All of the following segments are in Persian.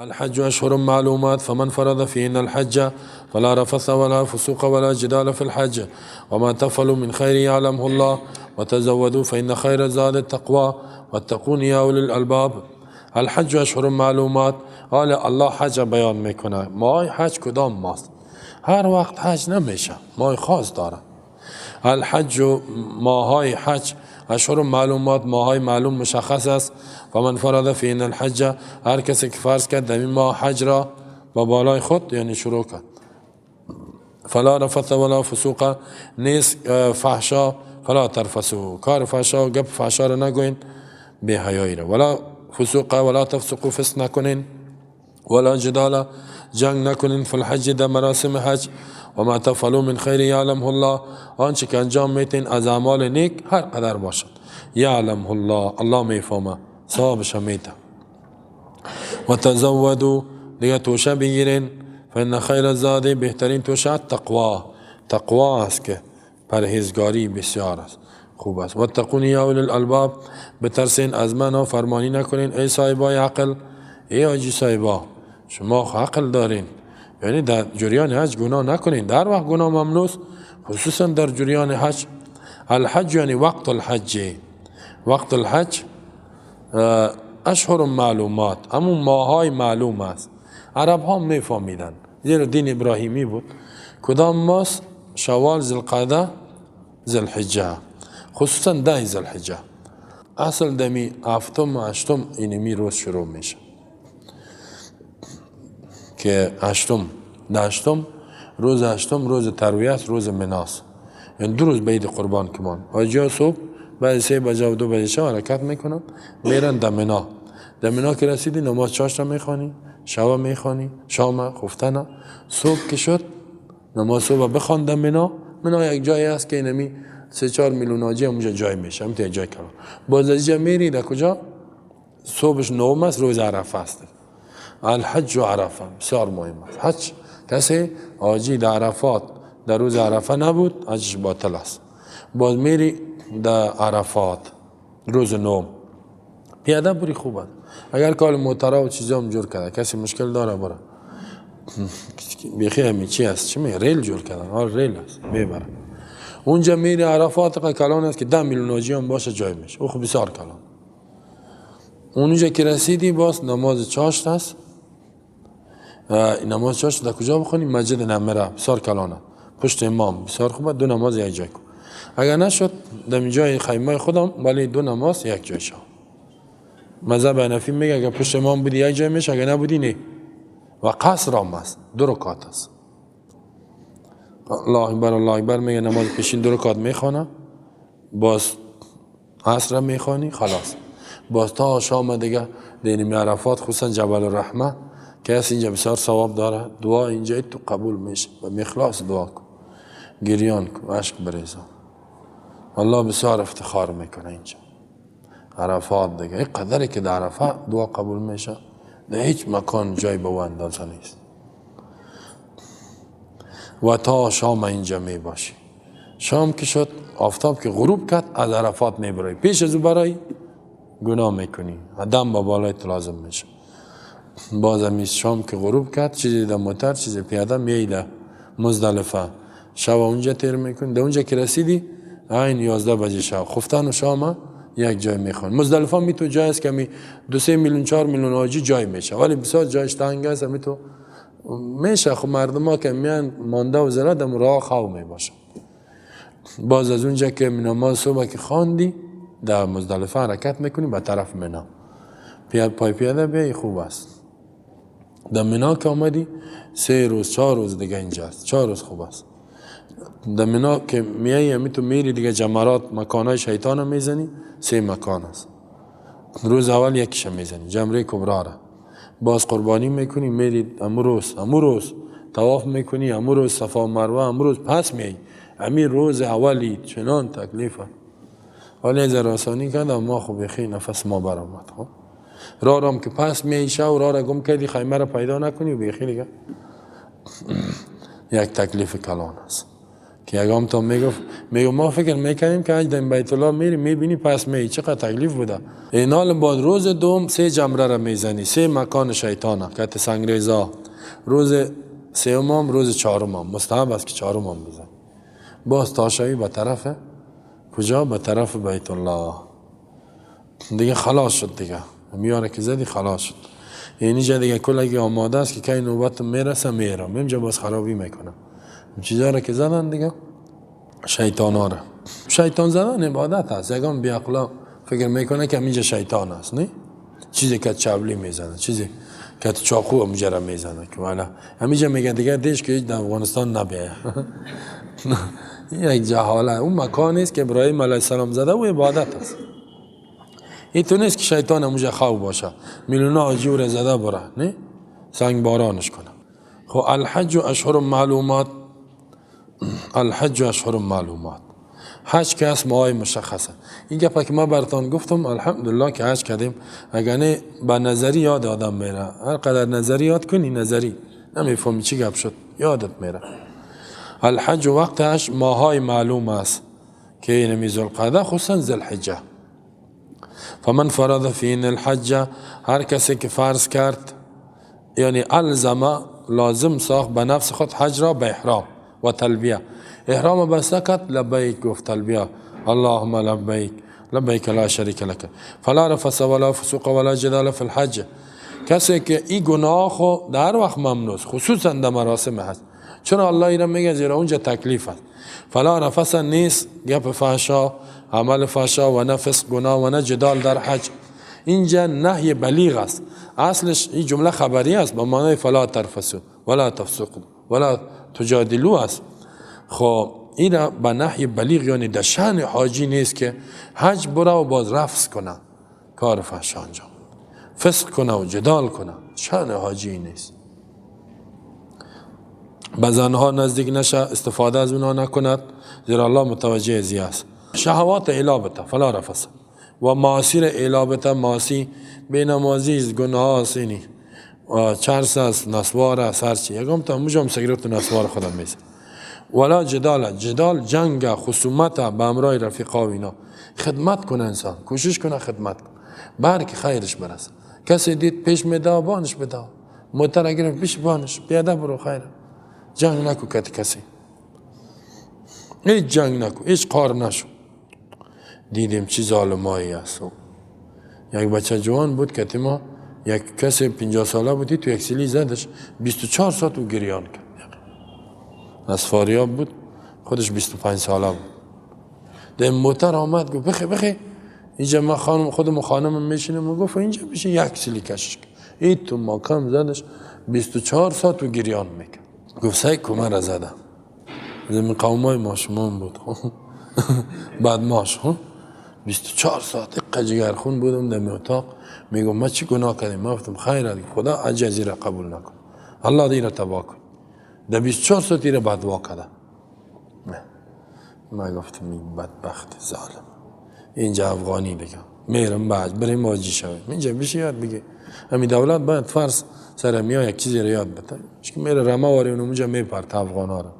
الحج اشهر معلومات فمن فرض فيهن الحج فلا رفث ولا فسوق ولا جدال في الحج وما تفعلوا من خير يعلمه الله وتزودوا فإن خير الزاد التقوى واتقون يا أولي الألباب. الحج اشهر معلومات. حالا الله حج بیان میکنه. ماه حج کدام ماست؟ هر وقت حج نمیشه، ماه خاص داره. الحج ماهای حج اشهر معلومات، ماهای معلوم مشخص است. و من فرض فیهن الحج، هر کسی که فرض کرد در این ماه حج را با بالای خود یعنی شروع کرد، فلا رفث ولا فسوق، نیست فحشا، فلا ترفسو، کار فحشا و گپ فحشا را نگوین، بی حیایی را، ولا فسوق ولا تفسقوا، فسق نکنین، ولا جدال، جنگ نکنین، فی الحج، در مراسم حج. و ما تفعلوا من خیر یعلمه الله، آنچه که انجام میتین از اعمال نیک هر قدر باشد، یعلمه الله، الله میفهمه، ثوابش میده. و تزودوا، دیگه توشه بگیرین، فان خیر الزاد، بهترین توشه تقوا، تقوا است که پرهیزگاری بسیار است، خوب است. و اتقون یا اولی الالباب، بترسین از من و فرمانی نکنین ای صاحبای عقل. ای حاجی صاحبا، شما عقل دارین، یعنی در جریان حج گناه نکنین. در وقت گناه ممنوع است، خصوصا در جریان حج. الحج یعنی وقت الحج، وقت الحج اشهر معلومات، همون ماهای معلوم است. عرب ها میفهمیدن، زیرا دین ابراهیمی بود. کدام ماست؟ شوال، ذوالقعده، ذوالحجه، خصوصا 10 ذوالحجه. اصل دمی هفتم و هشتم اینمی روز شروع میشه که هشتم، هشتم، روز هشتم روز ترویه است، روز مناس، یعنی 2 روز بعید قربان کمان. حاجی صبح بعد 3 بجه و 2 بجه شب حرکت میکنن، میرن در منا. در منا که رسیدی نماز چاشت میخوانی، شب میخوانی، شام خفتنه. صبح که شد نماز صبح بخوان در منا. منا یک جایی است که اینمی 3-4 میلیون حاجی اونجا جای میشه، همین یک جای کلان. باز از اینجا میری در کجا؟ صبحش 9 است، روز عرفه است. الحج و عرفه بسیار مهم است. حج کسی حاجی در عرفات در روز عرفه نبود، حجش باطل است. باز میری در عرفات روز 9 پیاده بری خوب است. اگر کال موترا و چیزا هم جور کرده، کسی مشکل داره بره. بیخی همی چی است؟ چی می؟ ریل جور کردن، آره ریل است، میبره. اونجا میری عرفات کلان است که 10 میلیون حاجی هم باشه جای میشه. او خب بسیار کلان. اونجا که رسیدی باز نماز چاشت است. نماز چاشت در کجا بخونی؟ مسجد نمره، بسیار کلانه، پشت امام، بسیار خوبه. 2 نماز یک جای کن. اگر نشد در جای خیمه خودم، ولی 2 نماز یک جای شد. مذهب حنفی میگه اگر پشت امام بودی یک جای میشه، اگر نبودی نه. و قصر هم است، 2 رکعت است. الله اکبر الله اکبر میگه، نماز پیشین 2 رکعت میخوانه، باز عصر میخوانی، خلاص. باز تا شام دیگه دینی عرفات، خصوصا جبل الرحمه که است، اینجا بسیار ثواب داره. دعا اینجا تو قبول میشه و مخلاص دعا کن، گریان کن، اشک بریزان، الله بسیار افتخار میکنه اینجا عرفات دیگه. این قدری که در عرفه دعا قبول میشه در هیچ مکان جای به او اندازه نیست. و تا شام اینجا میباشی. شام که شد، آفتاب که غروب کرد، از عرفات میبرای. پیش از او برای گناه میکنی، دم با بالای لازم میشه. باز هم شام که غروب کرد، چیزی در موتر، چیزی پیاده میای در مزدلفه، شب اونجا تیر میکنی. در اونجا که رسیدی عین 11 بجه شب خفتن و شام یک جای میخوان. مزدلفه می تو جای است که می 2-3 میلیون 4 میلیون حاجی جای میشه، ولی بسیار جایش تنگ است. می تو میشه خب مردم ها که میان مانده و زره دم راه خو میباشه. باز از اونجا که نماز صبح که خواندی در مزدلفه حرکت میکنی به طرف منا، پای پیاده بیای خوب است. در منا که آمدی 3 روز 4 روز دیگه اینجا است، 4 روز خوب است. در منا که میایی همی تو میری دیگه جمرات، مکانهای شیطان رو میزنی، 3 مکان است. روز اول یکیش میزنی جمره کبرا را، باز قربانی میکنی، میری امو روز طواف میکنی، امو روز صفا و مروه، امو روز پس میایی. امی روز اولی چنان تکلیفه. حالا یه ذره آسانی کرد، اما خب بخی نفس ما برآمد. خب راه رام که پس میایی شو، راه را گم کردی، خیمه را پیدا نکنی و بیخی دیگه یک تکلیف کلان است که یگام تا میگفت میگم ما فکر میکنیم که حج در بیت الله میری میبینی پس می چقدر تکلیف بوده. اینال بعد روز دوم 3 جمره را میزنی، 3 مکان شیطانه که سنگریزا. روز سوم، روز چهارم مستحب است که چهارم هم بزن. باز تاشوی به طرف کجا؟ به طرف بیت الله. دیگه خلاص شد دیگه، میاره که زدی خلاص شد. اینجا دیگه کلگی آماده است که کی نوبت میرسه میرم اینجا باز خرابی میکنم. چیزا را که زدن دیگه شیطان ها را. شیطان زدن عبادت است. یگان بی عقلا فکر میکنه که اینجا شیطان است، نه؟ چیزی که چبلی میزنه، چیزی که چاقو اونجا را میزنه که والا همینجا میگه دیگه دیش که در افغانستان نبیه. یک جهاله. اون مکان است که ابراهیم علیه السلام زده و عبادت است. این تو نیست که شیطان اونجا خواب باشه، میلیون ها جور زده بره، نه؟ سنگ بارانش کنه. خب الحج اشهر معلومات، الحج اشهر معلومات، حج که اسم های مشخصه. این گپه که ما براتون گفتم الحمدلله که حج کردیم، اگر نه به نظری یاد آدم میره. هر قدر نظری یاد کنی نظری نمیفهمی چی گپ شد، یادت میره. الحج وقتش ماهای معلوم است که اینمی ذوالقعده، خصوصا ذوالحجه. فمن فرض فیهن الحج، هر کسی که فرض کرد یعنی الزم، لازم ساخت به نفس خود حج را به احرام و تلبیه. احرام بسته کرد، لبیک گفت، تلبیه اللهم لبیک لبیک لا شریک لک. فلا رفث ولا فسوق ولا جدال فی الحج. کسی که این گناه خو در وقت ممنوع، خصوصا در مراسم حج، چرا الله ایران میگه زیرا اونجا تکلیف است. فلا رفث نیست گپ فحشا، عمل فحشا و نه فسق گناه و نه جدال در حج. اینجا نهی بلیغ است. اصلش این جمله خبری است به معنای فلا ترفسو ولا تفسقوا ولا تجادلو است. خب این به نهی بلیغ یعنی در شأن حاجی نیست که حج بره و باز رفس کنه، کار فحشا انجام، فسق کنه و جدال کنه، شأن حاجی نیست. به زنها نزدیک نشه، استفاده از اونها نکند، زیرا الله متوجه ازی است. شهوات اعلا بته، فلا رفس و معاصی را اعلا بته. معاصی بینمازی است، گناه است، اینی و چرس است، نسوار است، هرچی یکم تا موجم سیگرت و نسوار خودم میزه. ولا جدال، جدال جنگ، خصومت به همراه رفیقا و اینا. خدمت کنه انسان، کوشش کنه خدمت کنه، برک خیرش برسه. کسی دید پیش میده بانش بده، موتر گرفت پیش بانش، پیاده برو خیر. جنگ نکو کت کسی، هیچ جنگ نکو، هیچ قار نشو. دیدیم چی ظالمایی هست. یک بچه جوان بود که ما یک کسی 50 ساله بودی تو یک سیلی زدش، 24 ساعت او گریان کرد. از فاریاب بود، خودش 25 ساله بود. ده موتر آمد گفت بخی بخی اینجا ما خانم خودم خانم میشینم و گفت اینجا بشه یک سیلی کشش کرد. این تو ماکم زدش 24 ساعت او گریان میکرد. گفت سعی کمر را زدم. زمین قومای ما شما بود بعد ماش 24 ساعت جگر خون بودم در اتاق. میگم ما چی گناه کردیم؟ ما گفتم خیر خدا عجزی را قبول نکن، الله دی را تباه کن. در 24 ساعت را بدوا کرده. ما گفتم این بدبخت ظالم اینجا افغانی دیگه میرم بعد بریم واجی شویم اینجا بشه یاد بگی. همین دولت باید فرض سر میا یک چیزی را یاد بده. چون میره رمه واری اونو اونجا میپرت افغانا را.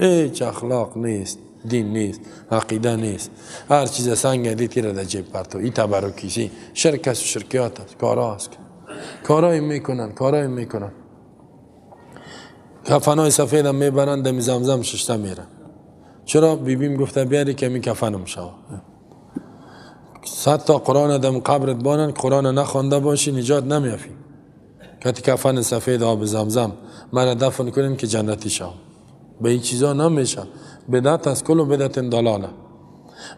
هیچ اخلاق نیست، دین نیست، عقیده نیست. هر چیز سنگ دی تیر در جیب پرتو. این تبرکیسی شرک است و شرکیات است، کارا است، کارای میکنن، کارای میکنن. کفنای سفید هم میبرن دمی زمزم ششته میرن. چرا؟ بیبیم گفته بیاری که می کفنم شوه. 100 تا قرآن دم قبرت بانن، قرآن نخوانده باشی نجات نمیافی. کتی کفن سفید آب زمزم مرا دفن کنین که جنتی شوم. به این چیزا نمیشه. بدعت از کل و بدعت دلاله.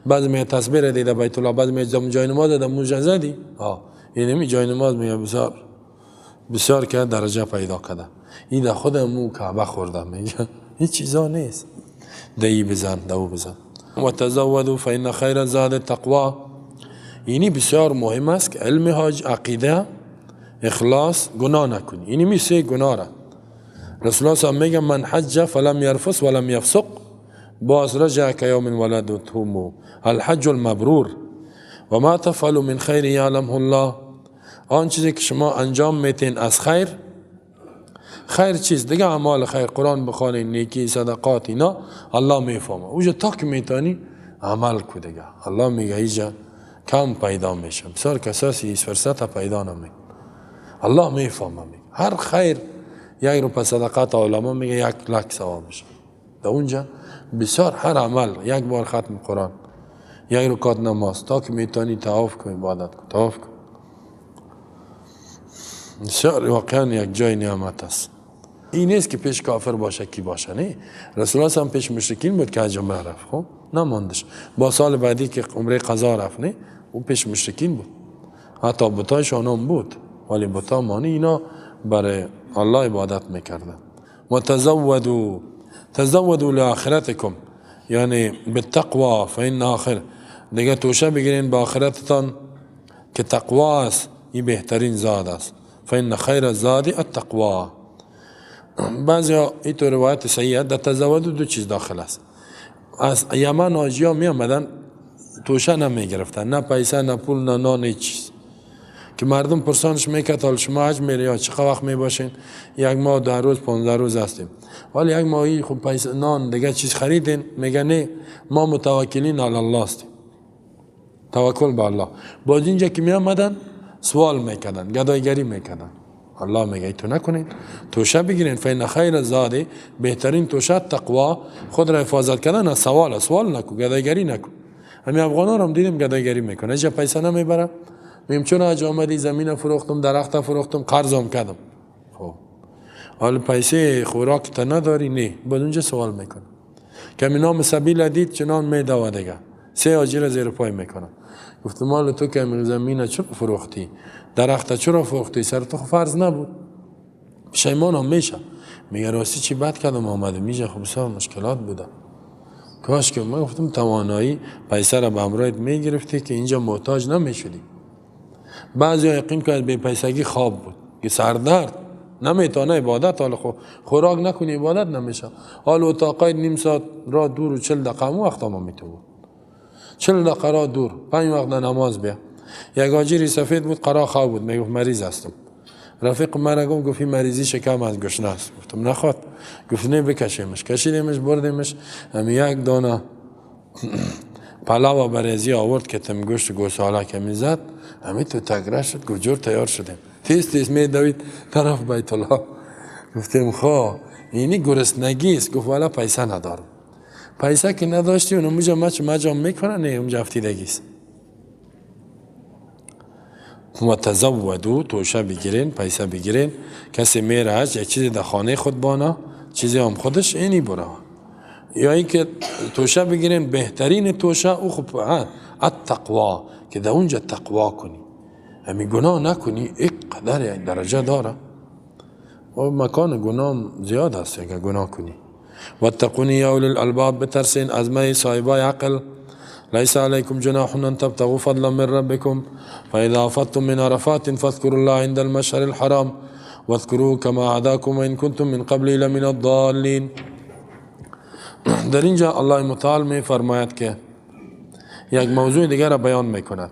بعض می تسبیح دیده بیت الله، بعض می جای نماز ده موجه زدی. ها اینمی جای نماز می بسیار بسیار که درجه پیدا کرده. این ده خود مو کعبه خورده میگه. هیچ چیزا نیست. دی بزن دو بزن. و تزودوا فإن خیر الزاد التقوا. اینی بسیار مهم است که علم حاج، عقیده، اخلاص، گناه نکنی. اینی می سه گناه را رسول الله صلی الله علیه و میگه من حج فلم يرفث ولم يفسق باز رجع كيوم ولدته امه. الحج المبرور و ما تفعلوا من خیر یعلمه الله. آن چیزی که شما انجام میتین از خیر، خیر چیز دیگه، اعمال خیر، قرآن بخوانین، نیکی، صدقات، اینا الله میفهمه. اوجا تا که میتونی عمل کو دیگه. الله میگه اینجا کم پیدا میشه، بسیار کساسی این فرصت پیدا نمیکنه. الله میفهمه. میگه هر خیر یک رو پس صدقات علما میگه 1 لک ثواب میشه. در اونجا بسیار هر عمل، یک بار ختم قرآن، یک رکعت نماز، تا که میتونی طواف کن، عبادت کن، طواف کن. بسیار واقعا یک جای نعمت است. این نیست که پیش کافر باشه کی باشه، نه. رسول الله هم پیش مشرکین بود که حج عمره رفت، خب نماندش. با سال بعدی که عمره قضا رفت، نه، او پیش مشرکین بود، حتی بتایشان هم بود، ولی بتا مانی اینا برای الله عبادت میکردن. و تزودوا، تزودوا لآخرتكم یعنی بالتقوى فإن آخر. دیگه توشه بگیرین به آخرتتان که تقوا است، این بهترین زاد است. فإن خیر الزاد التقوى. بعضی این تو روایت صحیحه. در تزودوا دو چیز داخل است. از یمن حاجی می آمدن، توشه نمی گرفتن، نه پیسه، نه پول، نه نان، هیچ چیز. که مردم پرسانش میکرد حال شما حج میره یا چقدر وقت میباشین؟ یک ماه، 10 روز، 15 روز هستیم. ولی یک ماهی خب پیسه، نان، دیگه چیز خریدین؟ میگه نه، ما متوکلین علی الله هستیم، توکل به الله. باز اینجا که می آمدن سوال میکردن، گدایگری میکردن. الله میگه تو نکنین، توشه بگیرین. فإن خیر الزاد، بهترین توشه تقوا، خود را حفاظت کردن از سوال. سوال نکو، گدایگری نکو. همین افغان ها رو هم دیدیم گدایگری میکنه، اینجا پیسه نمیبره. میگم چون حج آمدی؟ زمین فروختم، درخت فروختم، قرضم کردم. خب حالا پیسه خوراک تا نداری؟ نه. باز اونجا سوال میکنه. که نام سبیل دید چنان میدوه دیگه، سه حاجی را زیر پای میکنه. گفتم مال تو که زمین چرا فروختی، درخت چرا فروختی؟ سر تو فرض نبود. پشیمان هم میشه، میگه راستی چی بد کردم آمده میشه، خب بسیار مشکلات بوده، کاش که من گفتم توانایی پیسه را به همراهت میگرفتی که اینجا محتاج نمیشدی. بعضی یقین که از بی پیسگی خواب بود که سردرد نمیتونه عبادت. حالا خب خوراک نکنی عبادت نمیشه. حال اتاقای نیم ساعت را دور و 40 دقیقه وقت ما میتونه 40 دقیقه را دور، پنج وقت نماز بیا. یک حاجی سفید بود، قرا خواب بود، میگفت مریض هستم. رفیق من گفت، گفت این مریضی شکم از گشنه است. گفتم نخواد. گفت نه، بکشیمش. کشیدیمش، بردیمش، هم یک دانه پلاو برزی آورد که تم گوشت گوساله که میزد، همین تو تگره شد. گفت جور تیار شدیم. تیز تیز می دوید طرف بیت الله. گفتیم خو اینی گرسنگی است. گفت والا پیسه ندارم. پیسه که نداشتی اونم اونجا مچ مجام میکنه، نه، اونجا افتیدگی است. و تزودوا، توشه بگیرین، پیسه بگیرین. کسی میره حج، یک چیزی در خانه خود بانا، چیزی هم خودش اینی بره. یا اینکه توشه بگیرین، بهترین توشه او خب التقوا، که در اونجا تقوا کنی، همین گناه نکنی، یک قدر یک درجه داره و مکان گناه زیاد هست که گناه کنی. واتقون یا اولی الالباب، بترسین از می صاحبای عقل. ليس عليكم جناح أن تبتغوا فضلا من ربكم فإذا أفضتم من عرفات فاذكروا الله عند المشعر الحرام واذكروه كما هداكم وإن كنتم من قبله لمن الضالين. در اینجا الله متعال می فرماید که یک موضوع دیگر را بیان میکند.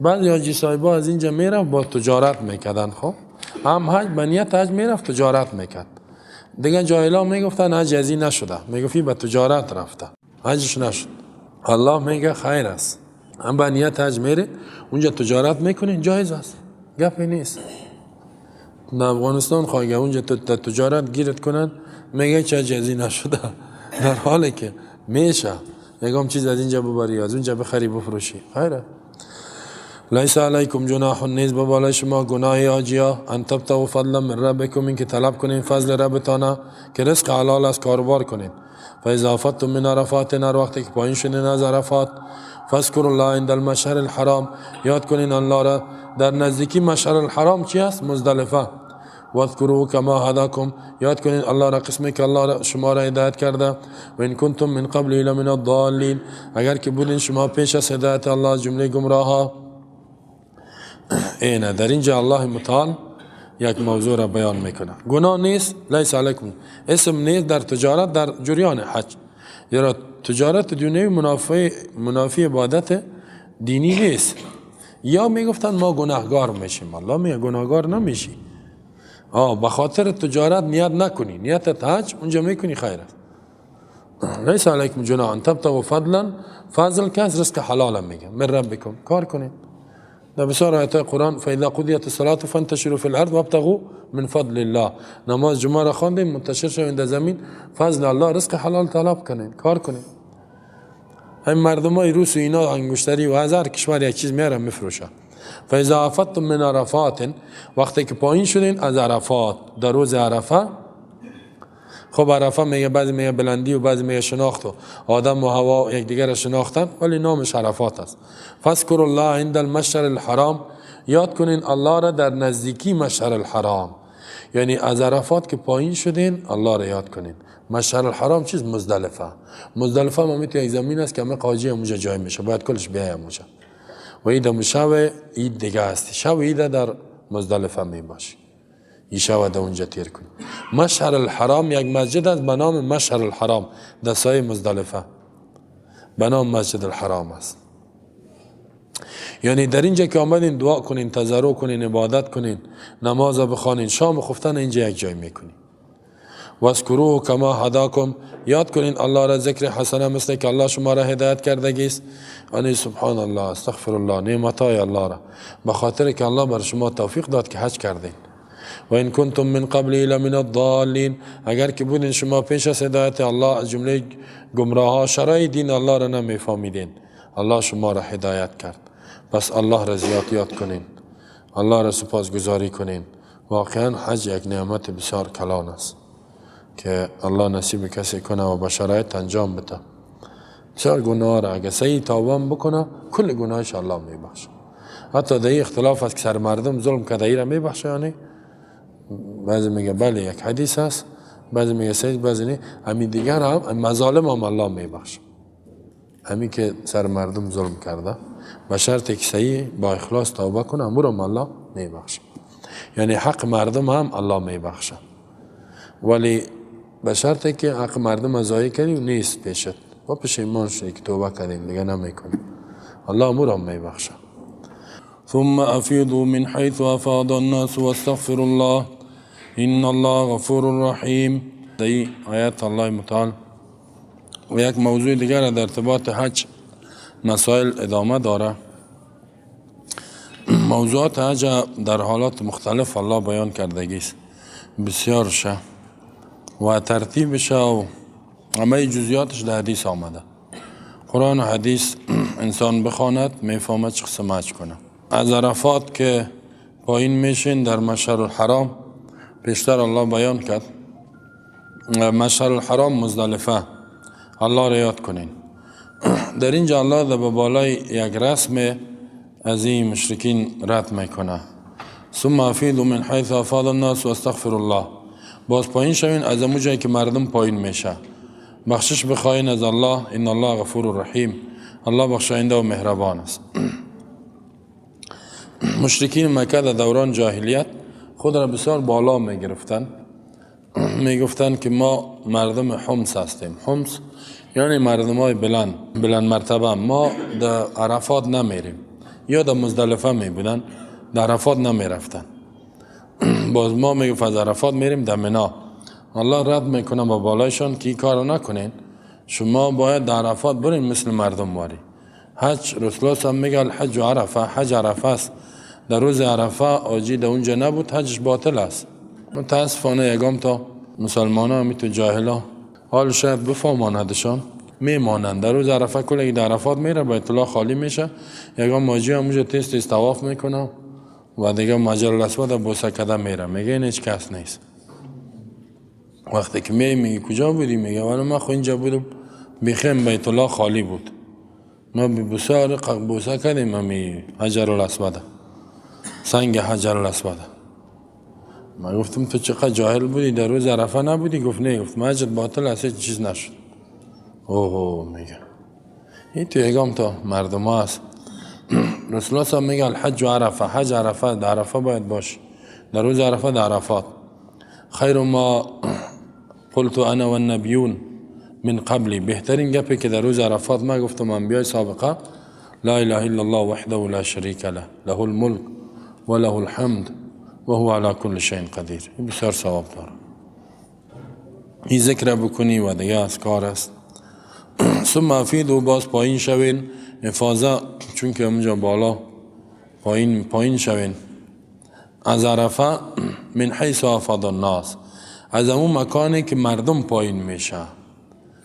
بعضی حاجی صاحبا از اینجا میرفت با تجارت میکردن. خب هم حج به نیت حج میرفت، تجارت میکرد. دیگه جاهلا میگفتن حج ازی نشده، میگفتی به تجارت رفته، حجش نشد. الله میگه خیر است، هم به نیت حج میره اونجا تجارت میکنین، جایز است، گپی نیست. در افغانستان خواهی اونجا تجارت گیرت کنن، میگه چه حج ازی نشده، در حالی که میشه یکم چیز از اینجا ببری، از اونجا بخری، بفروشی، خیره. لیس علیکم جناح، نیز به بالای شما گناه حاجیا، ان تبتغوا فضلا من ربکم، این که طلب کنین فضل ربتانه که رزق حلال است، کاروبار کنین. فاذا افضتم من عرفات، هر وقتی که پایین شدین از عرفات، فاذکروا الله عند المشعر الحرام، یاد کنین الله را در نزدیکی مشعر الحرام. چی است؟ مزدلفه. واذکروه کما هداکم، یاد کنین الله را قسمی که الله را شما را هدایت کرده. و ان کنتم من قبله لمن الضالین، اگر که بودین شما پیش از هدایت الله جمله گمراه ها. اینه در اینجا الله متعال یک موضوع را بیان میکنه. گناه نیست، لیس علیکم، اثم نیست در تجارت در جریان حج، زیرا تجارت دنیوی منافی عبادت دینی نیست. یا میگفتن ما گناهگار میشیم. الله میگه گناهگار نمیشی. به خاطر تجارت نیت نکنی، نیتت حج اونجا میکنی خیر است. لیس علیکم جناح ان تبتغوا فضلا، فضل که از رزق حلال میگه من ربکم، کار کنین. در بسیار آیات قرآن فاذا قضیت الصلاة فانتشروا فی الارض وابتغوا من فضل الله، نماز جمعه را خواندیم منتشر شوین در زمین، فضل الله رزق حلال طلب کنین، کار کنین. این مردمای روس و اینا انگشتری و از هر کشور یک چیز میارن میفروشن. فاذا افضتم من عرفات، وقتی که پایین شدین از عرفات در روز عرفه، خب عرفه میگه بعضی میگه بلندی و بعضی میگه شناخت و آدم و هوا یکدیگر را شناختن، ولی نامش عرفات است. فاذکروا الله عند المشعر الحرام، یاد کنین الله را در نزدیکی مشعر الحرام، یعنی از عرفات که پایین شدین الله را یاد کنین. مشعر الحرام چیز؟ مزدلفه. مزدلفه هم یک زمین است که همه قاجی همونجا جای میشه، باید کلش بیای همونجا و عید شب عید دیگه هستی، شب عید در مزدلفه می باشی، این شب در اونجا تیر کنی. مشعر الحرام یک مسجد است به نام مشعر الحرام در سایه مزدلفه، به نام مسجد الحرام است. یعنی در اینجا که آمدین دعا کنین، تضرع کنین، عبادت کنین، نماز بخوانین، شام خفتن اینجا یک جای میکنین. واذکروه کما هداکم، یاد کنین الله را ذکر حسنه مثل که الله شما را هدایت کردگی است. یعنی سبحان الله، استغفر الله، نعمتای الله را به خاطر که الله بر شما توفیق داد که حج کردین. و این کنتم من قبل لمن الضالین، اگر که بودین شما پیش از هدایت الله از جمله گمراه ها، شرای دین الله را نمیفهمیدین، الله شما را هدایت کرد. پس الله را زیاد یاد کنین، الله را سپاسگزاری کنین. واقعا حج یک نعمت بسیار کلان است که الله نصیب کسی کنه و به شرایط انجام بده. بسیار گناه را اگه صحیح توبه بکنه کل گناهش الله میبخشه. حتی در اختلاف است که سر مردم ظلم کرده ای را میبخشه، یعنی بعضی میگه بله یک حدیث است، بعضی میگه صحیح، بعضی نه. همین دیگر هم مظالم هم الله میبخشه، همین که سر مردم ظلم کرده به شرط که صحیح با اخلاص توبه کنه امور هم الله میبخشه. یعنی حق مردم هم الله میبخشه، ولی به شرط که حق مردم ضایع کردی و نیست پیشت و پشیمان شدی که توبه کردیم دیگه نمیکنیم، الله امور هم میبخشه. ثم افیضوا من حیث افاض الناس واستغفروا الله ان الله غفور رحیم. در این آیت الله متعال و یک موضوع دیگر در ارتباط حج مسائل ادامه داره. موضوعات حج در حالات مختلف الله بیان کردگی است، بسیار شه و ترتیبش و همه جزئیاتش در حدیث آمده. قرآن و حدیث انسان بخواند میفهمد چه قسم حج کنه. از عرفات که پایین میشین در مشعر الحرام، پیشتر الله بیان کرد مشعر الحرام مزدلفه، الله را یاد کنین. در اینجا الله در بالای یک رسم از این مشرکین رد میکنه. ثم افیضوا من حیث افاض الناس واستغفروا الله، باز پایین شوین از امو جایی که مردم پایین میشه، بخشش بخواین از الله، ان الله غفور رحیم، الله بخشاینده و مهربان است. مشرکین مکه در دوران جاهلیت خود را بسیار بالا میگرفتن، میگفتن که ما مردم حمص هستیم. حمص یعنی مردم های بلند، بلند مرتبه. ما در عرفات نمیریم، یا در مزدلفه می بودن، در عرفات نمیرفتن. باز ما میگفت از عرفات میریم در منا. الله رد میکنه با بالایشان که این کارو نکنین، شما باید در عرفات برین مثل مردم واری. حج رسول الله هم میگه الحج عرفه، حج عرفه است. در روز عرفه آجی در اونجا نبود، حجش باطل است. متاسفانه یگام تا مسلمان ها می تو جاهلا حال شاید بفهماندشان میمانند. در روز عرفه کلی در عرفات میره، بیت الله خالی میشه، یگام ماجی هم اونجا تیز تیز طواف میکنه و دیگه مجل الاسود بوسه کده میره، میگه این هیچ کس نیست. وقتی که میای میگه کجا بودی؟ میگه ولی من خو اینجا بودم، بیخیم بیت الله خالی بود، ما بسیار بوسه کردیم همی حجر الاسود، سنگ حجر الاسود. ما گفتم تو چقدر جاهل بودی، در روز عرفه نبودی؟ گفت نه. گفت مسجد باطل است، هیچ چیز نشد. اوه میگه این تو یگام تا مردم ها هست. رسول الله صلی میگه الحج عرفه، حج عرفه، در عرفه باید باش، در روز عرفه در عرفات. خیر ما قلت انا والنبیون من قبلی، بهترین گپی که در روز عرفات ما گفتم انبیای سابقه، لا اله الا الله وحده لا شریک له، له الملک و له الحمد و هو علی کل شیء قدیر. این بسیار ثواب داره. این ذکر بکنی و دیگه از کار است. ثم افیدوا، باز پایین شوین. افاضه چون که اونجا بالا پایین شوین. از عرفه من حیث افاض الناس، از اون مکانی که مردم پایین میشه.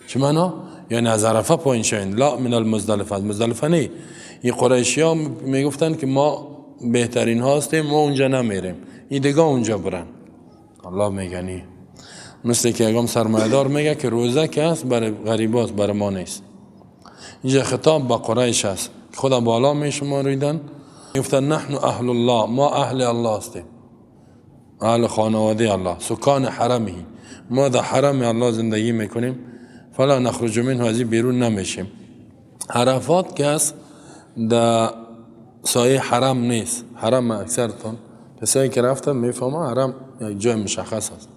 چه معنا؟ یعنی از عرفه پایین شوین، لا من المزدلفه، از مزدلفه نه. این قریشی ها میگفتن که ما بهترین هاستیم، ما اونجا نمیریم، این دیگه اونجا برن. الله میگه نی، مثل که یکم سرمایه‌دار میگه که روزه که هست برای غریباست، برای ما نیست. اینجا خطاب به قریش است، خدا بالا میشماریدن، گفتن نحن اهل الله، ما اهل الله هستیم، اهل خانواده الله، سکان حرمه، ما در حرم الله زندگی میکنیم، فلا نخرج منه، از این بیرون نمیشیم. عرفات که هست در سایه حرم نیست. حرم اکثرتون کسایی که رفتن میفهمن حرم یک جای مشخص است،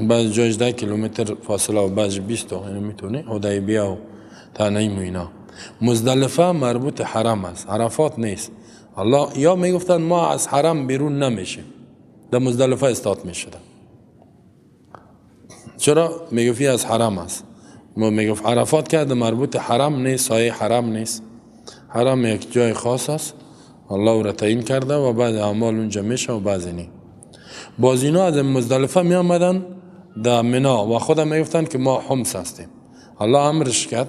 بعض جایش 10 کیلومتر فاصله و بعض 20 تا، یعنی میتونه حدیبیه و تنعیم و اینا. مزدلفه مربوط حرم است، عرفات نیست. الله یا میگفتن ما از حرم بیرون نمیشیم، در مزدلفه استاد میشدن. چرا؟ میگفت از حرم است. ما میگفت عرفات که مربوط حرم نیست، سایه حرم نیست. حرم یک جای خاص است، الله او را تعیین کرده و بعض اعمال اونجا میشه و بعضی نی. باز اینا از مزدلفه می آمدن در منا و خودم میگفتن که ما حمص هستیم. الله امرش کرد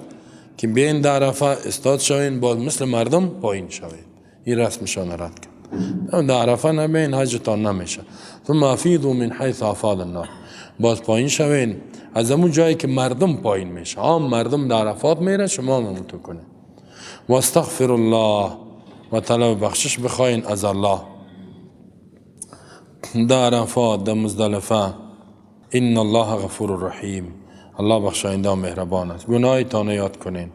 که بیاین در عرفه استاد شوین، باز مثل مردم پایین شوین. این رسمشان رد کرد. در عرفه نبین حجتان نمیشه. ثم افیضوا من حیث افاض الناس، باز پایین شوین از همون جایی که مردم پایین میشه. عام مردم در عرفات میره، شما هم همونطور کنین. و استغفر الله، و طلب بخشش بخواین از الله. در عرفات، در مزدلفه، ان الله غفور رحیم، الله بخشاینده و مهربان است. گناهتان یاد کنین،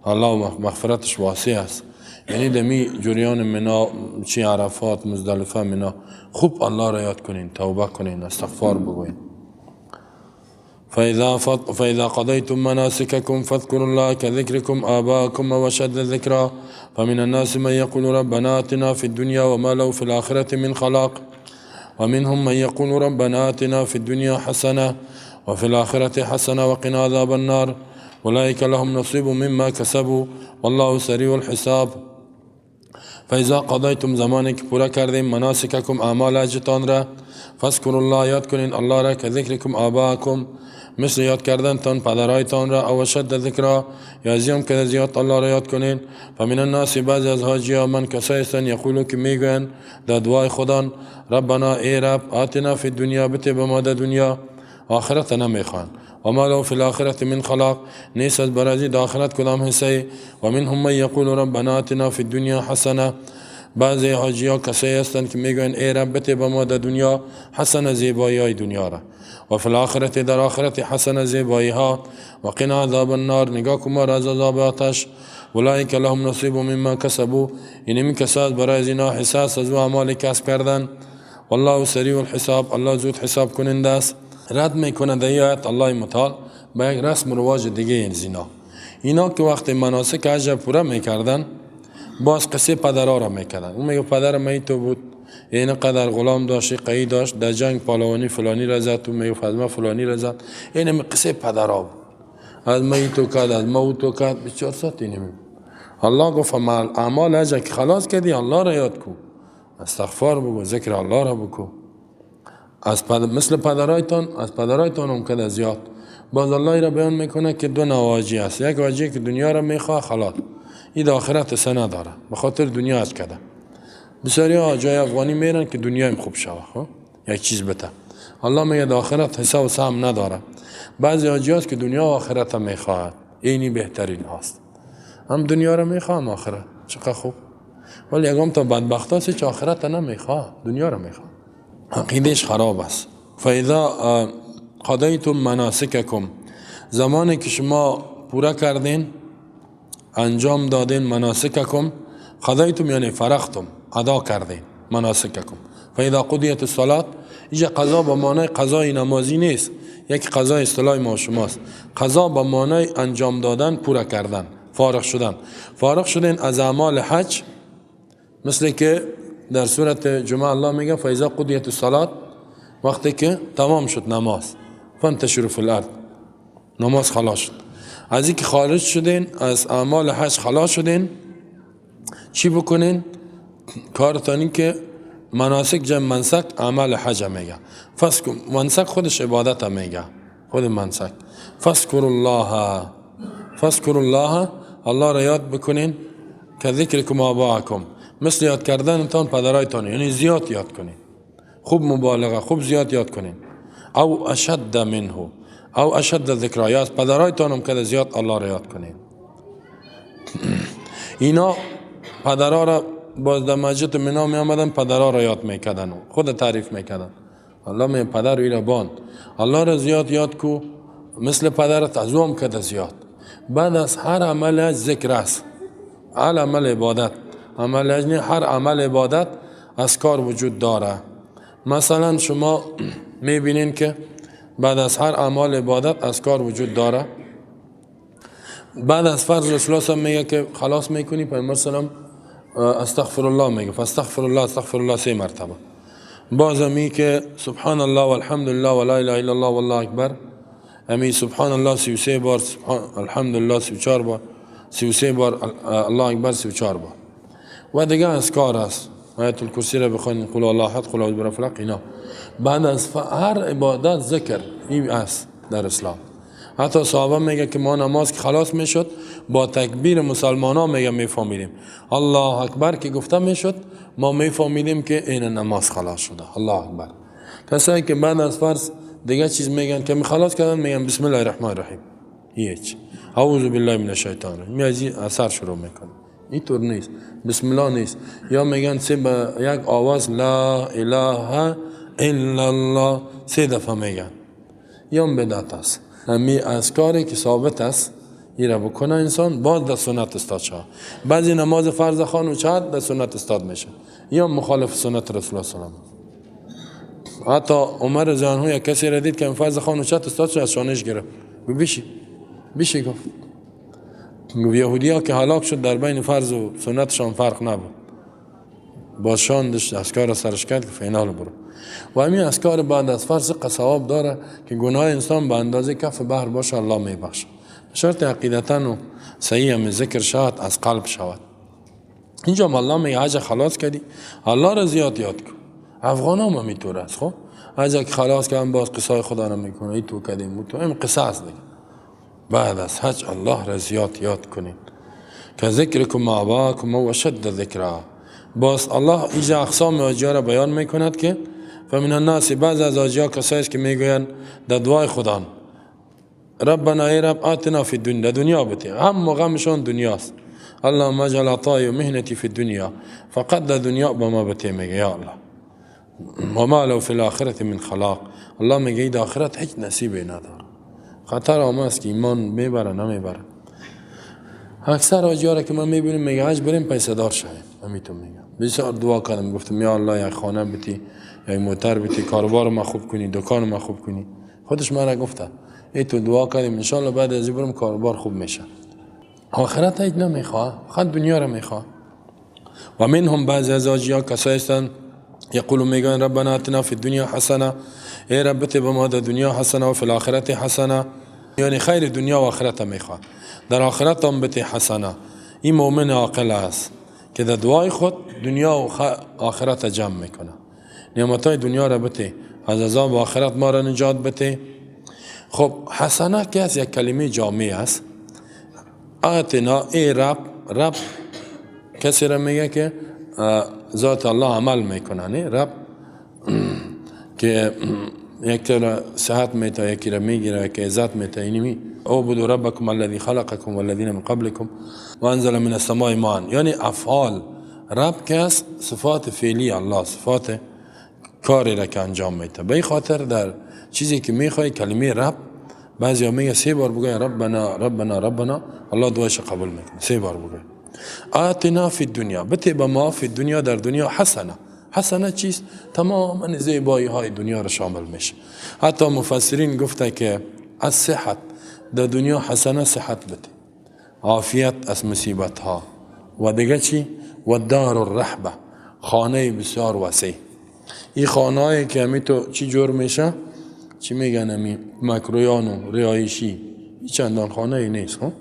الله مغفرتش واسع است. یعنی دمی جریان منا، چی عرفات، مزدلفه، منا، خوب الله را یاد کنین، توبه کنین، استغفار بگوین. فإذا قضيتم مناسككم فاذكروا الله كذكركم آباءكم وشد ذكرا فمن الناس من يقول ربنا آتنا في الدنيا وما له في الآخرة من خلاق ومنهم من يقول ربنا آتنا في الدنيا حسنة وفي الآخرة حسنة وقنا عذاب النار أولئك لهم نصيب مما كسبوا والله سريع الحساب. فإذا قضيتم، زمانی که پورا کردیم، مناسککم، اعمال حجتان را، فاذکروا الله، یاد کنین الله را، کذکرکم آباءکم، مثل یاد کردنتان پدرایتان را، او اشد ذکرا، یا از هم که زیاد الله را یاد کنین. فمن الناس، بعضی از حاجی من کسایی هستند، یقولو که میگوین در دعای خودان، ربنا ای رب، آتنا فی الدنیا، بته به ما در دنیا، آخرت نمیخوان، و ما له فی الآخرة من خلاق، نیست از برازی در آخرت کدام حصه. و منهم من یقول ربنا آتنا فی الدنیا حسنه، بعضی حاجی ها کسایی هستند که میگوین ای رب بته به ما در دنیا حسنه، زیبایی های دنیا را، و فی الآخرة، در آخرت حسنه، زیبایی ها، و قنا عذاب النار، نگاه کن ما را از عذاب آتش. اولئک لهم نصیب مما کسبوا، یعنی می کسات برای از اینا حصه از او اعمال کسب کردن. والله سریع الحساب، الله زود حساب کننده است. رد میکنه در آیت الله متعال با یک رسم رواج دیگه این زینا. اینا که وقتی مناسک حج پورا میکردن، باز قصه پدرها را میکردن. اون میگه پدر من تو بود، این قدر غلام داشت، قیی داشت، در جنگ پهلوانی فلانی را زد، تو میگه از فلانی را زد. این قصه پدرها بود، از من تو کرد، از ما تو کرد، 24 ساعت اینه. الله گفت اعمال حج که خلاص کردی، الله را یاد کو، استغفار بگو، ذکر الله را بگو. از مثل پدرایتان، از پدرایتان هم که زیاد. باز الله را بیان میکنه که دو نوع حاجی است، یک حاجی که دنیا را میخواه خلاص، این آخرت سنه داره، به خاطر دنیا از کده. بسیاری ها جای افغانی میرن که دنیایم خوب شوه، خب یک چیز بته. الله میگه آخرت حساب و سهم نداره. بعضی حاجی هست که دنیا و آخرت هم میخواهد، اینی بهترین هاست، هم دنیا را میخواه هم آخرت، چقدر خوب. ولی یکم تا بدبخت هست چه آخرت نمیخواه، دنیا را میخواه، عقیدهش خراب است. فاذا قضیتم مناسککم، زمانی که شما پورا کردین، انجام دادین، مناسککم، قضیتم یعنی فرغتم، ادا کردین، مناسککم. فاذا قضیت الصلاة، اینجا قضا به معنای قضای نمازی نیست، یک قضای اصطلاح ما شماست. قضا به معنای انجام دادن، پورا کردن، فارغ شدن. فارغ شدن از اعمال حج، مثل که در سورت جمعه الله میگه فاذا قضیت الصلاة، وقتی که تمام شد نماز، فانتشروا فی الارض، نماز خلاص شد. از اینکه خارج شدین، از اعمال حج خلاص شدین، چی بکنین؟ کارتان این که مناسک جمع منسک اعمال حج میگه. منسک خودش عبادت میگه، خود منسک. فاذکروا الله، فاذکروا الله، الله را یاد بکنین، که ذکرکم آباءکم، مثل یاد کردنتان پدرایتان، یعنی زیاد یاد کنین، خوب مبالغه، خوب زیاد یاد کنین. او اشد منه، او اشد ذکر، یا از پدرایتان هم که زیاد الله را یاد کنین. اینا پدرا را باز در مسجد منا می آمدن، پدرا را یاد میکردن و خود تعریف میکردن. الله می پدر ایرا باند، الله را زیاد یاد کو، مثل پدرت از او هم کده زیاد. بعد از هر عمل ذکر است، هر عمل عبادت، عمل اجنی، هر عمل عبادت از کار وجود داره. مثلا شما میبینین که بعد از هر عمل عبادت از کار وجود داره. بعد از فرض رسول الله میگه که خلاص میکنی، پیامبر سلام استغفر الله میگه، فاستغفر الله استغفر الله 3 مرتبه. باز می که سبحان الله والحمد لله ولا اله الا الله والله اکبر، امی سبحان الله 33 بار، سبحان الحمدلله 34 بار، 33 بار، الله اکبر 34 بار. و دیگه اذکار است، آیت الکرسی را بخوانید، قل الله احد، قل اعوذ برب الفلق، اینا. بعد از هر عبادت ذکر این است در اسلام. حتی صحابه میگه که ما نماز که خلاص میشد با تکبیر مسلمان ها میگه میفهمیدیم الله اکبر که گفته میشد، ما میفهمیدیم که این نماز خلاص شده، الله اکبر. کسایی که بعد از فرض دیگه چیز میگن که می خلاص کردن، میگن بسم الله الرحمن الرحیم، هیچ، اعوذ بالله من الشیطان الرجیم، می از اثر شروع میکنه. اینطور نیست، بسم الله نیست. یا میگن سه با یک آواز لا اله الا الله 3 دفعه میگن، یا بدعت است. همی اذکاری که ثابت است این را بکنه انسان، باز در سنت استاد شود. بعضی نماز فرض خوان و چهار در سنت استاد میشه، یا مخالف سنت رسول الله صلی الله علیه و آله. حتی عمر رضی الله عنه یک کسی را دید که فرض خوان و چهار استاد شد، از شانش گرفت، گفت بیشی بیشی، گفت یهودی ها که هلاک شد در بین فرض و سنتشان فرق نبود، با شان داشت اذکار سرش کرد که فینال برو. و همین اذکار بعد از فرض ثواب داره که گناه انسان به اندازه کف بحر باشه الله میبخشه، شرط عقیدتا و صحیح هم ذکر شود، از قلب شود. اینجا الله میگه حج خلاص کردی، الله را زیاد یاد کن. افغان هم همینطور است. خب حج که خلاص کردن باز قصای خدا را میکنه، ای تو کردیم تو، این قصه است دیگه. بعد از حج الله را زیاد یاد کنید که ذکرکم آباکم و اشد ذکرا. باز الله اینجا اقسام حاجی‌ها را بیان میکند که فمن الناس، بعض از حاجی‌ها کسایی است که میگویند در دعای خدا ربنا ای رب آتنا فی الدنیا، دنیا بده، هم و غمشان دنیاست. اللهم اجعل عطای و مهنتی فی الدنیا، فقط در دنیا به ما بده، میگه یا الله. و ما له فی الاخرة من خلاق، الله میگه در آخرت هیچ نصیبی نداره. خطر آمده است که ایمان میبره نمیبره. اکثر حاجی‌ها را که من میبینم میگه حج بریم پیسه دار شویم، همینطور میگم. بسیار دعا کردم، گفتم یا الله یک خانه بتی، یک موتر بتی، کاروبار ما خوب کنی، دکان ما خوب کنی. خودش مرا گفته ای تو دعا کردیم ان شاء الله بعد از این برم کاروبار خوب میشه. آخرت هیچ نمیخواه، فقط دنیا را میخواه. و منهم بعضی از حاجی‌ها کسایی هستند یقولون میگن ربنا آتنا فی الدنیا حسنه، ای رب بته به ما در دنیا حسنه و فی الاخرت حسنه، یعنی خیر دنیا و آخرت میخواه، در آخرت هم بته حسنه. این مؤمن عاقل است که در دعای خود دنیا و آخرت جمع میکنه، نعمتهای دنیا را بته، از عذاب آخرت ما را نجات بته. خب حسنه که از یک کلمه جامع است. آتنا ای رب، رب کسی را میگه که ذات الله عمل میکنه، نه رب که یکی را صحت میته، یکی را میگیره، یکی عزت میته. اینمی اعبدوا ربکم الذی خلقکم والذین من قبلکم وانزل من السماء ماء، یعنی افعال رب که است صفات فعلی الله، صفات کاری را که انجام میده. به این خاطر در چیزی که میخوای کلمه رب، بعضی ها میگه 3 بار بگوی ربنا ربنا ربنا، الله دعایش قبول میکنه. 3 بار بگوی آتنا فی الدنیا، بته به ما فی الدنیا، در دنیا حسنه. حسنه چیست؟ تمام زیبایی های دنیا را شامل میشه. حتی مفسرین گفته که از صحت در دنیا حسنه صحت بده، عافیت از مصیبت ها، و دیگه چی؟ و دار الرحبه، خانه بسیار وسیع. این خانه که همی تو چی جور میشه، چی میگن همی مکرویان و ریایشی، این چندان خانه ای نیست. خب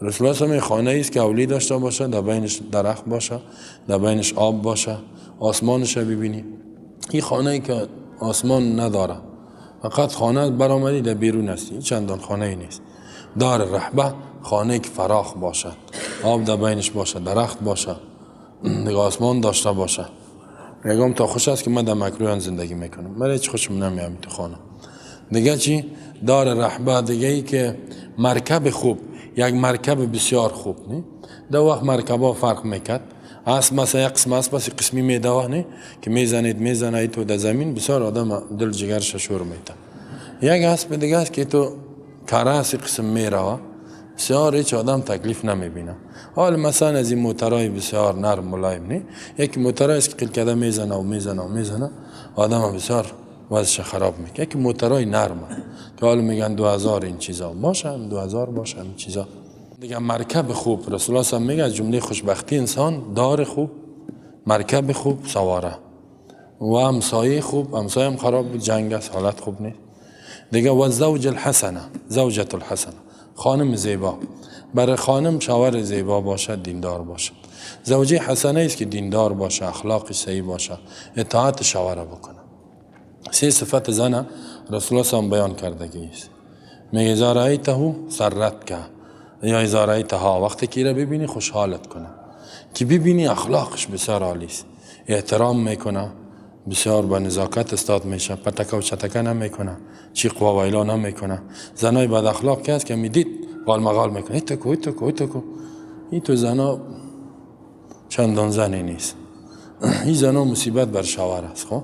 رسول الله صلی خانه است که اولی داشته باشه، در بینش درخت باشه، در بینش آب باشه، آسمانش ببینی. این خانه ای که آسمان نداره، فقط خانه برآمدی در بیرون است، این چندان خانه ای نیست. دار رحبه خانه که فراخ باشد، آب در بینش باشه، درخت باشه، دیگه آسمان داشته باشه. میگم تا خوش است که من در مکرویان زندگی میکنم، من هیچ خوشم نمیام تو خانه. دیگه چی؟ دار رحبه دیگه ای که مرکب خوب، یک مرکب بسیار خوب. نه در وقت مرکبا فرق میکرد، اسب مثلا یک قسم اسب است، قسمی میدوه نه که میزنید میزنید تو در زمین، بسیار آدم دل جگرش شور میده. یک اسب دیگه است که تو کرس قسم میروه، بسیار هیچ آدم تکلیف نمیبینه. حال مثلا از این موترهای بسیار نرم ملایم نه، یک موترای است که قل کده میزنه و میزنه و میزنه، آدم بسیار وضعش خراب میکنه. یک موترهای نرمه که حال میگن 2000 این چیزا باشه، 2000 باشه این چیزا. دیگه مرکب خوب، رسول الله صلی میگه از جمله خوشبختی انسان دار خوب، مرکب خوب، سواره و همسایه خوب. همسایه هم خراب بود، جنگ است، حالت خوب نیست. دیگه و زوج الحسنه، زوجة الحسنه، خانم زیبا. برای خانم شوهر زیبا باشد، دیندار باشد. زوجه حسنه است که دیندار باشه، اخلاقش صحیح باشه، اطاعت شوهر بکنه. سه صفت زن رسول الله صلی بیان کرده است. میگه اذا رأیته سرتک یا اذا رأیتها، وقتی که را ببینی خوشحالت کنه، که ببینی اخلاقش بسیار عالی است، احترام میکنه، بسیار با نزاکت استاد میشه، پتکه و چتکه نمیکنه، چیق و ویلا نمیکنه. زنای بد اخلاق که هست که میدید غال مغال میکنه، ایتکو ایتکو ایتکو، این تو زنا چندان زنی نیست. این زنا مصیبت بر شوهر است. خب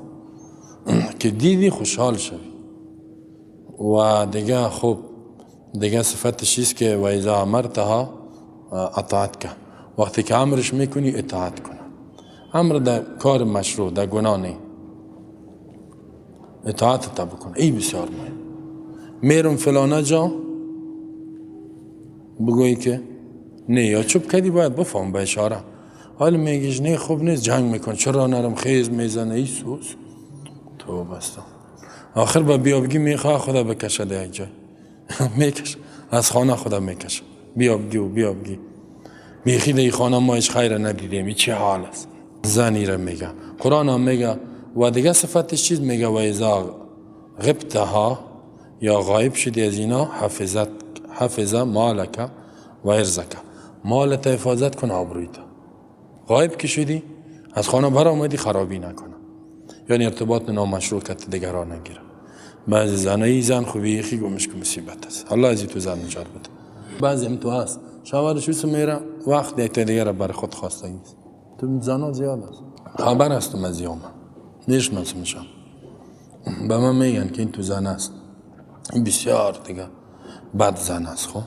که دیدی خوشحال شوی. و دیگه خب دیگه صفتش است که و اذا امرتها اطاعت که، وقتی که امرش میکنی اطاعت کنه. امر در کار مشروع، در گناه نه، اطاعت تا بکنه. ای بسیار مهم. میرم فلانه جا بگویی که نه، یا چوب کدی باید بفهم به اشاره. حالا میگیش نه خوب نیست، جنگ میکن، چرا نرم، خیز میزنه، ای سوز تو بستا. آخر با بیابگی میخواه خدا بکشه ده یک جای میکشه از خانه خدا میکشه، بیابگی و بیابگی بیخی ده خانه ما هیچ خیر ندیدیم، این چه حال است. زنی را میگه قرآن هم میگه. و دیگه صفتش چیز میگه و اذا غبتها یا غایب شدی از اینا، حفظت حفظ مالک و ارزک، مالت حفاظت کن، آبرویت. غایب که شدی از خانه برآمدی خرابی نکنه، یعنی ارتباط نامشروع که دیگران نگیره. بعضی زنای زن خوبی یخی گمش که مصیبت است، الله از تو زن نجات بده. بعضی هم تو هست شوهرش وس میره وقت یک دیگه را بر خود خواستگی است. تو زنا زیاد است، خبر هستم از یوم میشناسمشم، به من میگن که این تو زن است، این بسیار دیگه بد زن است. خب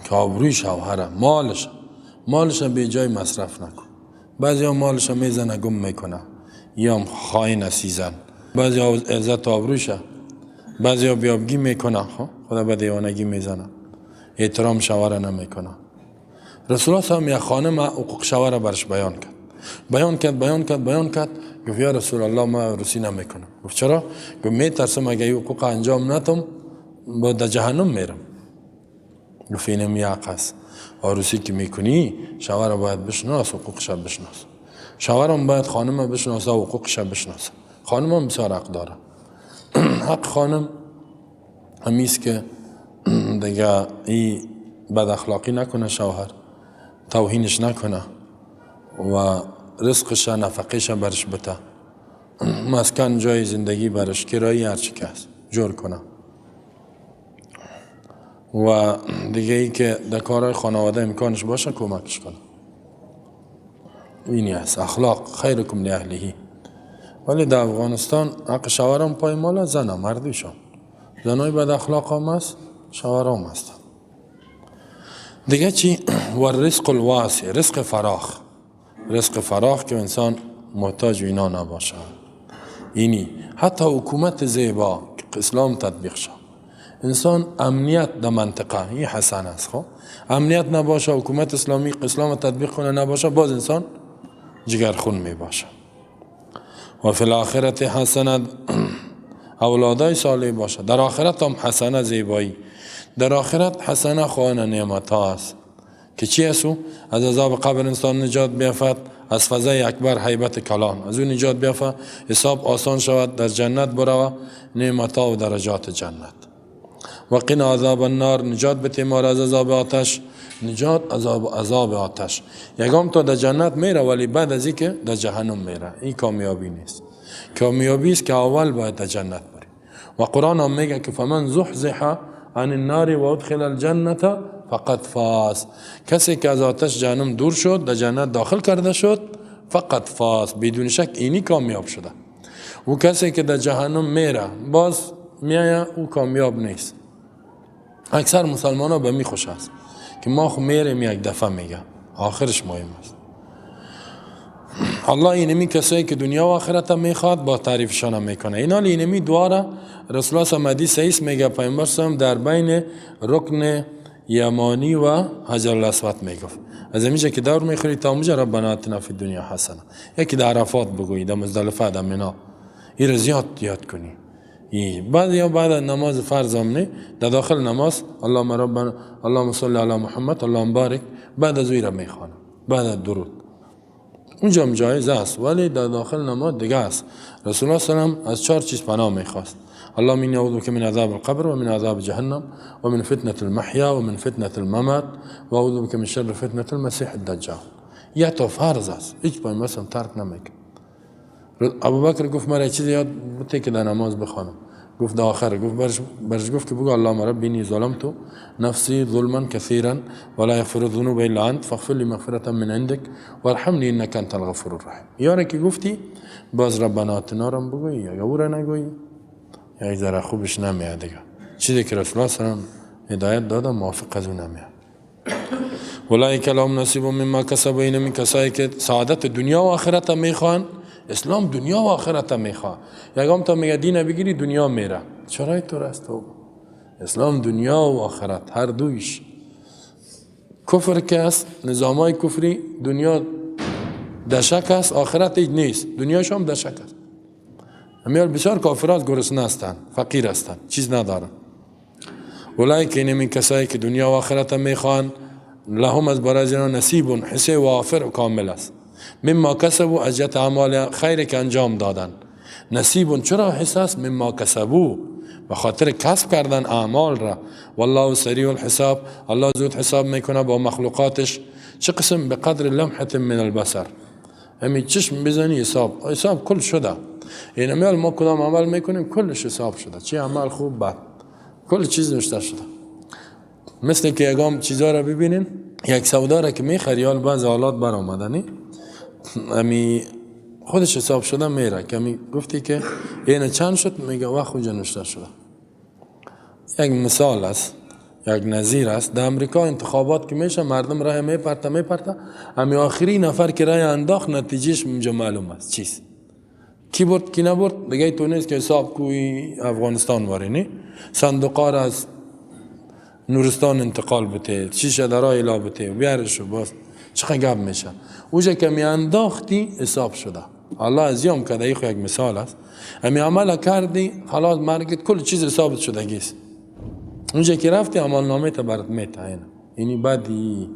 که آبروی شوهره، مالش مالش به جای مصرف نکن. بعضی ها مالش میزنه گم میکنه، یا هم خائن است زن. بعضی ها عزت آبروشه، بعضی ها بیابگی میکنه، خب خدا به دیوانگی میزنه، احترام شوهر نمیکنه. رسول الله صلی الله علیه و آله خانم حقوق شوهر برش بیان کرد، بیان کرد بیان کرد بیان کرد. گفت یا رسول الله ما عروسی نمیکنم. گفت چرا؟ گفت میترسم اگه این حقوق انجام ندم با در جهنم میرم. گفت اینم یک است، عروسی که میکنی شوهر باید بشناس، حقوقش بشناس. شوهرم باید خانم بشناسه، حقوقش بشناسه. خانم هم بسیار حق داره. حق خانم همیست که دیگه ای بد اخلاقی نکنه شوهر، توهینش نکنه و رزقش نفقهش برش بده، مسکن جای زندگی برش، کرایی هرچی که هست جور کنه. و دیگه ای که در کارهای خانواده امکانش باشه کمکش کنه. اینی هست اخلاق، خیرکم لاهله. ولی در افغانستان حق شوهرم پای مال زن مردیشان، زنای بد اخلاق هم هست، شوهرام هستن. دیگه چی؟ و رزق الواسع، رزق فراخ، رزق فراخ که انسان محتاج اینا نباشه. اینی حتی حکومت زیبا که اسلام تطبیق شد، انسان امنیت در منطقه این حسن است. خب امنیت نباشه، حکومت اسلامی اسلام تطبیق کنه نباشه، باز انسان جگرخون می باشه. و فی الاخرت حسنه، اولادای صالح باشه. در آخرت هم حسنه، زیبایی. در آخرت حسنه خانه نعمت ها است که چی است؟ از عذاب قبر انسان نجات بیافت، از فضای اکبر هیبت کلان از اون نجات بیافت، حساب آسان شود، در جنت برود، نعمت ها و درجات جنت. و قنا عذاب النار، نجات بده ما را از عذاب آتش، نجات عذاب آتش. یگام تا در جنت میره ولی بعد از اینکه در جهنم میره، این کامیابی نیست. کامیابی است که اول باید در جنت بری. و قرآن هم میگه که فمن زحزح عن النار و ادخل الجنه فقد فاز، کسی که از آتش جهنم دور شد، در جنت داخل کرده شد، فقد فاز، بدون شک اینی کامیاب شده. و کسی که در جهنم میره باز میایه، او کامیاب نیست. اکثر مسلمان ها به می خوش است که ما خو میریم یک دفعه، میگه آخرش مهم است. الله اینمی کسایی که دنیا و آخرت میخواد با تعریفشان میکنه. اینا اینمی دعا رسول الله صلی حدیث صحیح میگه، پیامبر صلی در بین رکن یمانی و حجر الاسود میگفت، از اینجا که دور میخوری تا اونجا ربنا آتنا فی الدنیا حسنه. یکی در عرفات بگویی، در مزدلفه، در منا، این زیاد یاد کنی. بعد یا بعد نماز فرض هم نه، در داخل نماز اللهم ربنا اللهم صل علی محمد اللهم بارک، بعد از او را میخوانم بعد از درود، اونجا هم جایز است، ولی در داخل نماز دیگه است. رسول الله صلی الله علیه و از چهار چیز پناه میخواست: اللهم اینی اعوذ بک من عذاب القبر و من عذاب جهنم و من فتنة المحیا و من فتنة الممات و اعوذ بک من شر فتنة المسیح الدجال. یا تا فرض است، هیچ پای مثلا ترک نمیکنه. ابوبکر گفت مرا چیزی یاد بده که در نماز بخوانم. گفت در آخر گفت برش گفت که بگو اللهم رب اینی ظلمت نفسی ظلما كثيرا ولا يغفر الذنوب الا انت فاغفر لي مغفرة من عندك وارحمني انك انت الغفور الرحیم. یاره که گفتی باز ربنا آتنا را بگویی یا او را نگویی یا ذره خوبش نمیاد دیگه. چیزی که رسول الله صلی الله علیه و هدایت داده موافق از اون نمیاد. اولئک لهم نصیب مما کسبوا، این من کسایی که سعادت دنیا و آخرت میخوان. اسلام دنیا و آخرت میخواد. یکم تا میگه دین بگیری دنیا میره، چرا اینطور است؟ اسلام دنیا و آخرت هر دویش. کفر که است، نظامای کفری دنیا دشک است، آخرت هیچ نیست، دنیاش هم دشک است. همیال بسیار کافرات گرسنه هستند، فقیر هستند، چیز ندارن. اولئک این من کسایی که دنیا و آخرت میخوان، لهم از برای اینا نصیب، حصه وافر و کامل است. مما کسبوا، از جهت اعمال خیر که انجام دادن. نصیب چرا حصه است؟ مما کسبوا، به خاطر کسب کردن اعمال را. والله سریع الحساب، الله زود حساب میکنه با مخلوقاتش. چه قسم؟ به قدر لمحة من البصر، همین چشم بزنی حساب کل شده. این امیال ما کدام عمل میکنیم کلش حساب شده، چه عمل خوب بد کل چیز نوشته شده. مثل که یگام چیزا را ببینین، یک سودا را که میخری، حال بعض حالات بر آمدنی امی خودش حساب شده میره که می گفتی که این چند شد، میگه وقت اونجا نوشته شده. یک مثال است، یک نظیر است. در امریکا انتخابات که میشه مردم رای میپرته، امی آخری نفر که رای انداخت نتیجهش اونجا معلوم است چیز کی برد کی نبرد. دیگه تو نیست که حساب کوی افغانستان واری نی، صندوقا را از نورستان انتقال بده، چیشه در رای لا بده بیارش باز چقدر گپ میشه. اوجا که می انداختی حساب شده. الله از یام کده، ای خو یک مثال است. امی عمل کردی خلاص مرگت کل چیز حساب شده گیست. اونجا که رفتی عمل نامه تا برات میته. اینی بدی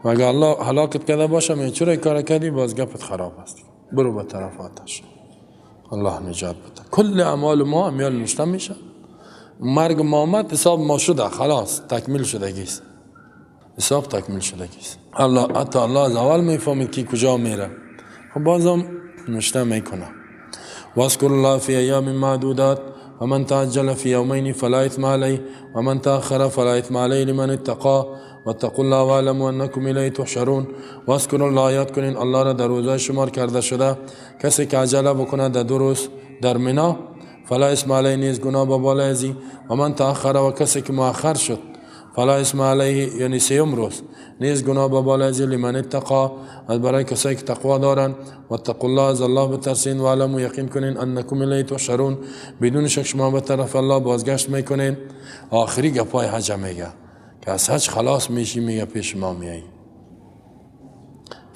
و اگه الله هلاکت کرده باشه می چرا کار کردی باز گپت خراب است، برو به طرف آتش. الله نجات بده. کل اعمال ما امیال نوشته میشه. مرگ ما آمد حساب ما شده خلاص تکمیل شده گیست، حساب تکمیل شده گیست. الله حتی الله از اول میفهمید کی کجا میره، خب بازم نوشته میکنه. واذکر الله فی ایام معدودات ومن تعجل فی یومین فلا اثم علیه ومن تأخر فلا اثم علیه لمن اتقا واتقوا الله واعلموا انکم الیه تحشرون. واذکروا الله، یاد کنین الله را در روزهای شمار کرده شده. کسی که عجله بکنه در دو روز در منا فلا اثم علیه، نیز گناه به بالای ازی. و من تأخر، و کسی که مؤخر شد فلا اثم علیه، یعنی سیوم روز نیز گناه به بالای ازی. لمن اتقا، از برای کسایی که تقوا دارن. واتقوا الله، از الله بترسین. واعلموا، یقین کنین انکم الیه تحشرون، بدون شک شما به طرف الله بازگشت میکنین. آخری گپای حج میگه که از حج خلاص میشی، میگه پیش ما میایی.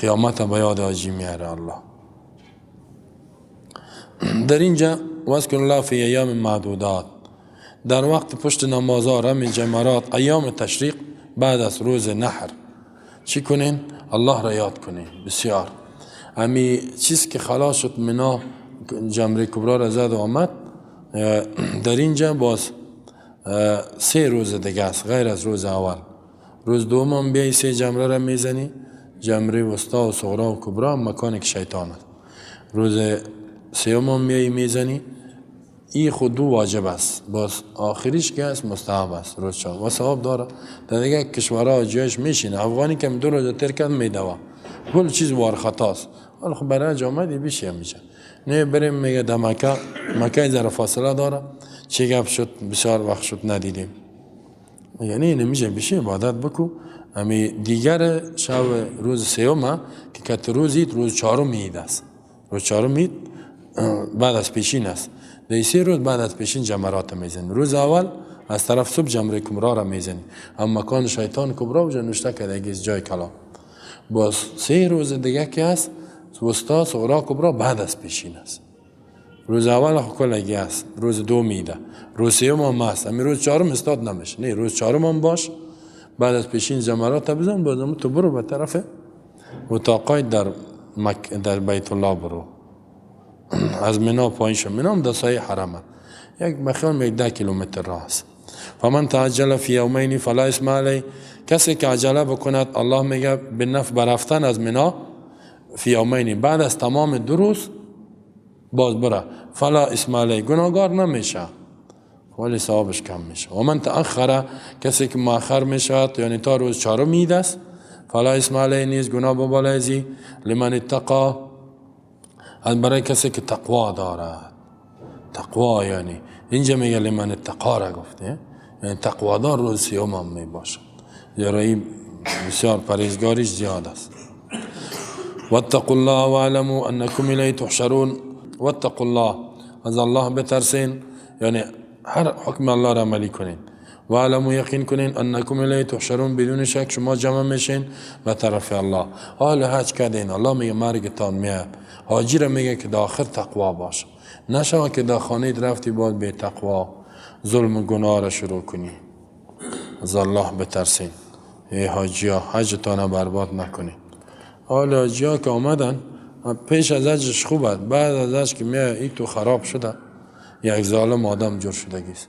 قیامت به یاد حاجی میاره الله. در اینجا واذکر الله فی ایام معدودات، در وقت پشت نمازها، رمی جمرات، ایام تشریق بعد از روز نحر چی کنین؟ الله را یاد کنین بسیار. امی چیز که خلاص شد منا جمره کبرا را زد و آمد، در اینجا باز 3 روز دیگه است غیر از روز اول. روز دوم هم بیای 3 جمره را میزنی، جمره وسطا و صغرا و کبرا مکانی که شیطان است. روز سوم هم میای میزنی، این خود 2 واجب است، باز آخریش که است مستحب است روز 4 و ثواب داره. در دیگه کشورها جایش میشینه، افغانی که 2 روز تر کرد میدوه، کل چیز وار خطاست. حالا خب برای حج آمدی بیشی میشه، نه بریم میگه در مکه، مکه ذره فاصله داره، چی گپ شد بسیار وقت شد ندیدیم، یعنی نمیشه بیشی عبادت بکو. امی دیگر شب روز سومه که کت روز اید، روز چهارم عید است، روز چهارم عید بعد از پیشین است. در 3 روز بعد از پیشین جمرات میزنی. روز اول از طرف صبح جمره کبرا را میزنی، اما مکان شیطان کبرا و نوشته کرده جای کلام. باز 3 روز دیگه که است وسطا صغرا کبرا بعد از پیشین است. روز اول خو کلگی است، روز دو میده، روز سوم هم است، امی روز چهارم استاد نمیشه، نه روز چهارم هم باش بعد از پیشین جمرات بزن، بازم تو برو به طرف اتاقای در بیت الله برو، از منا پایین شو، منا هم در سایه حرمه، یک بخیال 10 کیلومتر راه است. فمن تعجل فی یومین فلا اثم علیه، کسی که عجله بکند الله میگه به نفع برفتن از منا فی یومین بعد از تمام 2 روز باز بره، فلا اثم علیه، گناهگار نمیشه ولی ثوابش کم میشه. و من تأخر، کسی که مؤخر میشود یعنی تا روز چهارم عید است، فلا اثم علیه نیز گناه به ازی. لمن اتقا، از برای کسی که تقوا دارد. تقوا یعنی اینجا میگه لمن اتقا را گفته، یعنی تقوادار روز سیوم هم می باشد، زیرا این بسیار پرهیزگاریش زیاد است. واتقوا الله واعلموا انکم الیه تحشرون. واتقوا الله، از الله بترسین، یعنی هر حکم الله را عملی کنین. واعلموا، یقین کنین، انکم الیه تحشرون، بدون شک شما جمع میشین به طرف الله. حال حج کردین، الله میگه مرگتان میاد. حاجی را میگه که در آخر تقوا باش، نشوه که در خانه رفتی باید به تقوا ظلم و گناه را شروع کنی. از الله بترسین ای حاجی ها، حجتان برباد نکنین. حال حاجی ها که آمدن پیش از حجش خوب است، بعد از حج که میاد ای تو خراب شده، یک ظالم آدم جور شدگیست.